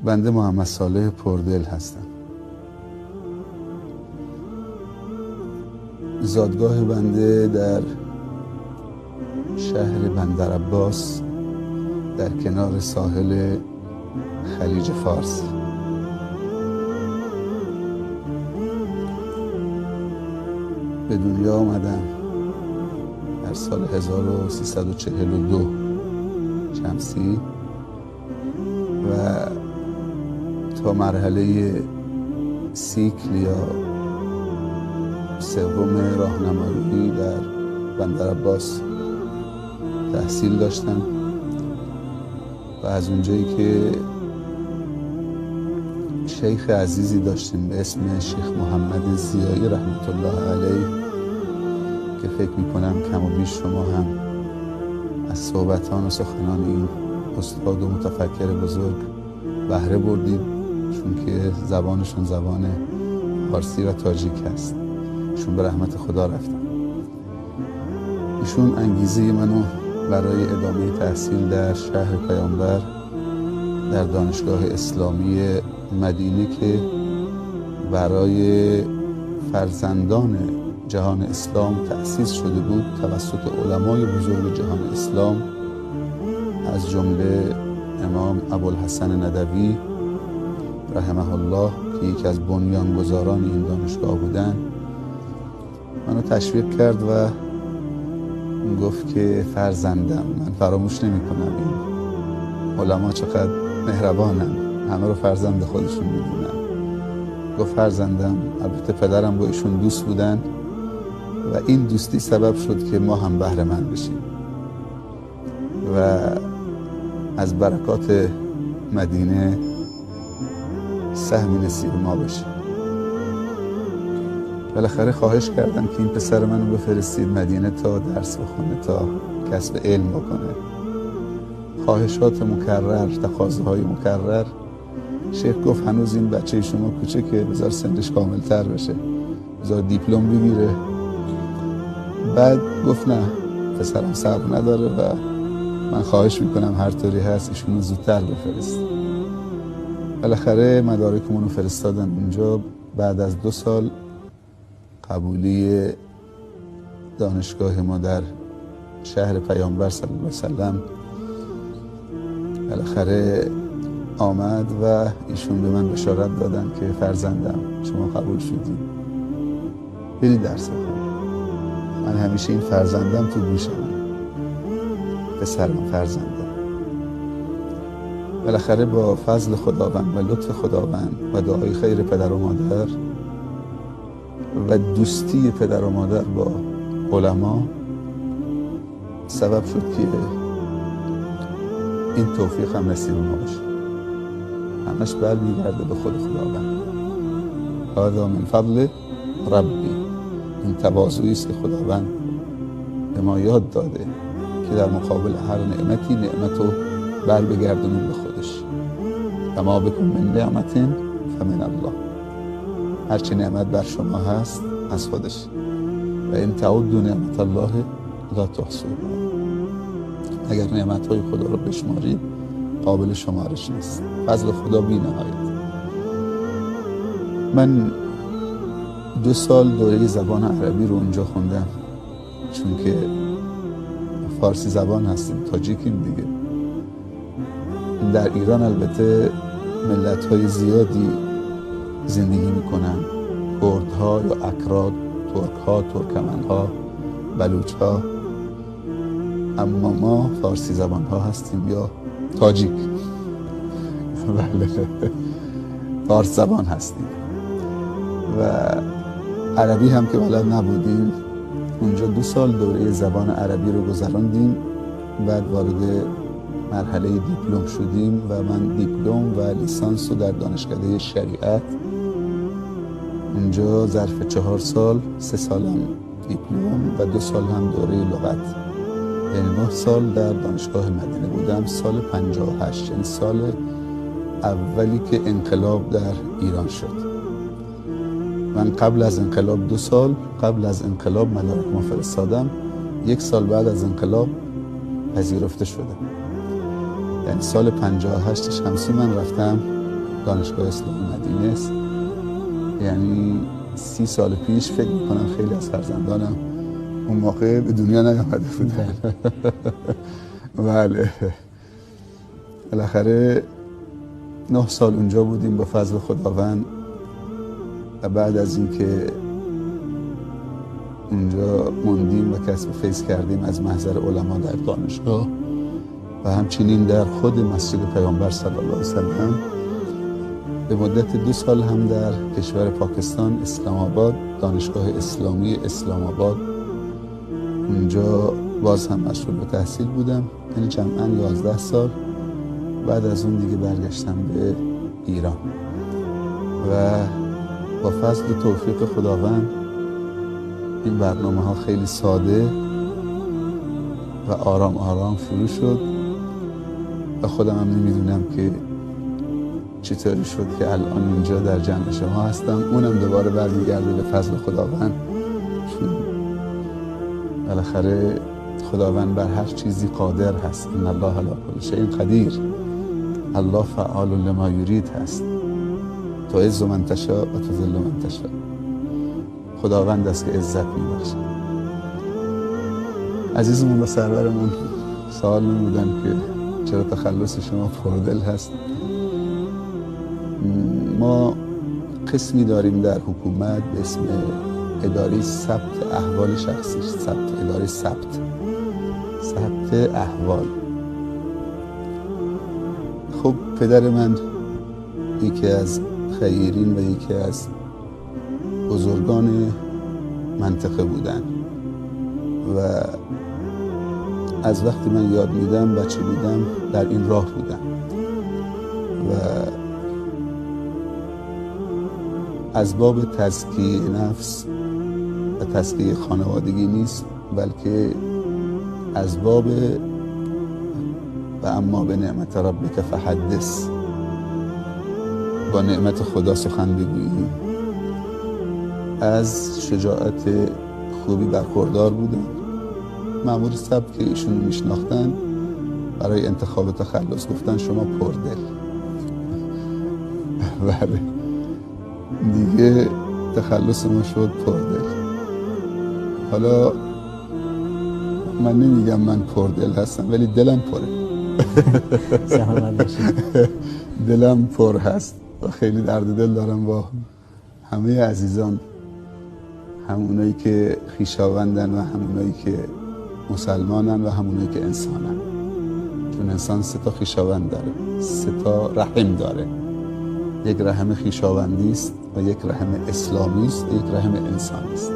بنده محمد صالح پردل هستم. زادگاه بنده در شهر بندرعباس در کنار ساحل خلیج فارس. به دنیا آمدم در سال 1342 شمسی و تا مرحله سیکل یا سوم راهنمایی در بندرعباس تحصیل داشتم و از اونجایی که شیخ عزیزی داشتیم به اسم شیخ محمد ضیایی رحمت الله علیه که فکر میکنم کم و بیش شما هم از صحبتان و سخنان این استاد و متفکر بزرگ بهره بردید، چون که زبانشون زبان فارسی و تاجیک هست. ایشون به رحمت خدا رفتن. ایشون انگیزه منو برای ادامه تحصیل در شهر پیامبر در دانشگاه اسلامی مدینه که برای فرزندان جهان اسلام تأسیس شده بود توسط علمای بزرگ جهان اسلام، از جمله امام ابوالحسن ندوی رحمه الله که یکی از بنیانگذاران این دانشگاه بودند، منو تشویق کرد و گفت که فرزندم، من فراموش نمی کنم این علما چقدر مهربانن، همه رو فرزند خودشون میدونن. گفت فرزندم، البته پدرم با ایشون دوست بودن و این دوستی سبب شد که ما هم بهره مند بشیم و از برکات مدینه سهمی نصیب ما بشه. بالاخره خواهش کردم که این پسر منو بفرستید مدینه تا درس بخونه، تا کسب علم بکنه. خواهشات مکرر، تقاضاهای مکرر. شیخ گفت هنوز این بچه شما کوچکه، بذار سنش کاملتر بشه، بذار دیپلم بگیره. بعد گفت نه، پسرم صبر نداره و من خواهش میکنم هر طوری هست ایشونو زودتر بفرست. بالاخره مدارکمون رو فرستادن اونجا. بعد از 2 سال قبولی دانشگاه ما در شهر پیامبر صلی الله علیه وسلم بالاخره آمد و ایشون به من بشارت دادن که فرزندم شما قبول شدید، برید درس بخونید. من همیشه این فرزندم تو گوشم، پسرم، فرزندم. بالاخره با فضل خداوند و لطف خداوند و دعای خیر پدر و مادر و دوستی پدر و مادر با علما سبب شد که این توفیق هم نصیب ما باشه. همش برمیگرده به خود خداوند. هذا من فضل ربی. این تواضعی است که خداوند به ما یاد داده که در مقابل هر نعمتی نعمت رو بر بگردونیم به خودش. اما بکن من نعمت فمن الله. هرچی نعمت بر شما هست از خودش. و این تعدوا نعمت الله لا تحصوها. اگر نعمت‌های خدا رو بشمارید قابل شمارش نیست. فضل خدا بی نهایت. من 2 سال دوره زبان عربی رو اونجا خوندم، چون که فارسی زبان هستیم، تاجیکیم دیگه. در ایران البته ملت‌های زیادی زندگی میکنن، کردها یا اکراد، ترکها، ترکمنها، بلوچها، اما ما فارسی زبان ها هستیم یا تاجیک. بله، فارس زبان هستیم و عربی هم که بلد نبودیم. اونجا 2 سال دوره زبان عربی رو گذراندیم، بعد وارد مرحله دیپلم شدیم و من دیپلم و لیسانس رو در دانشکده شریعت اونجا ظرف 4 سال، 3 سالم دیپلم و 2 سال هم دوره لغت، یعنی 9 سال در دانشگاه مدینه بودم. سال 58، یعنی سال اولی که انقلاب در ایران شد. من قبل از انقلاب 2 سال قبل از انقلاب مدارک ما فرستادم، 1 سال بعد از انقلاب پذیرفته شدم. یعنی سال 58 شمسی من رفتم دانشگاه اسلامی مدینه است. یعنی 30 سال پیش فکر میکنم خیلی از فرزندانم اون موقع به دنیا نیامده بودن. بله، بالاخره 9 سال اونجا بودیم با فضل خداوند و بعد از اینکه اونجا موندیم و کسب فیض کردیم از محضر علما در دانشگاه و همچنین در خود مسجد پیامبر صلی الله علیه وسلم، به مدت 2 سال هم در کشور پاکستان اسلام آباد، دانشگاه اسلامی اسلام آباد، اونجا باز هم مشغول به تحصیل بودم، یعنی جمعاً 11 سال. بعد از اون دیگه برگشتم به ایران و با فضل و توفیق خداوند این برنامه ها خیلی ساده و آرام آرام شروع شد و خودم هم نمیدونم که چطوری شد که الان اینجا در جمع شما هستم. اونم دوباره برمیگرده به فضل خداوند، چون بالاخره خداوند بر هر چیزی قادر هست. ان الله علی کل شیء قدیر، الله فعال لما یرید هست. تعز من تشاء و تذل من تشاء. خداوند است که عزت میبخشه. عزیزمون و سرورمون سوال نمودن که چرا تخلص شما پردل هست. ما قسمی داریم در حکومت به اسم اداره ثبت احوال شخصی، ثبت اداره ثبت احوال. خب پدر من یکی از خیرین و یکی از بزرگان منطقه بودن و از وقتی من یاد میدم بچه بودم در این راه بودم و از باب تزکیه نفس و تزکیه خانوادگی نیست، بلکه از باب و اما به نعمت ربک فحدث، با نعمت خدا سخن بگوییم. از شجاعت خوبی برخوردار بودن. مأمور ثبت که ایشون میشناختن برای انتخاب تخلص گفتن شما پردل. بله دیگه تخلص ما شد پردل. حالا من نمیگم من پردل هستم، ولی دلم پره. دلم پر هست و خیلی درد دل دارم با همه عزیزان، همونایی که خویشاوندن و همونایی که مسلمانن و همونایی که انسانن. چون انسان 3 تا خویشاوند داره، 3 تا رحم داره. یک رحم خویشاوندی است و یک رحم اسلامی است و یک رحم انسانی است.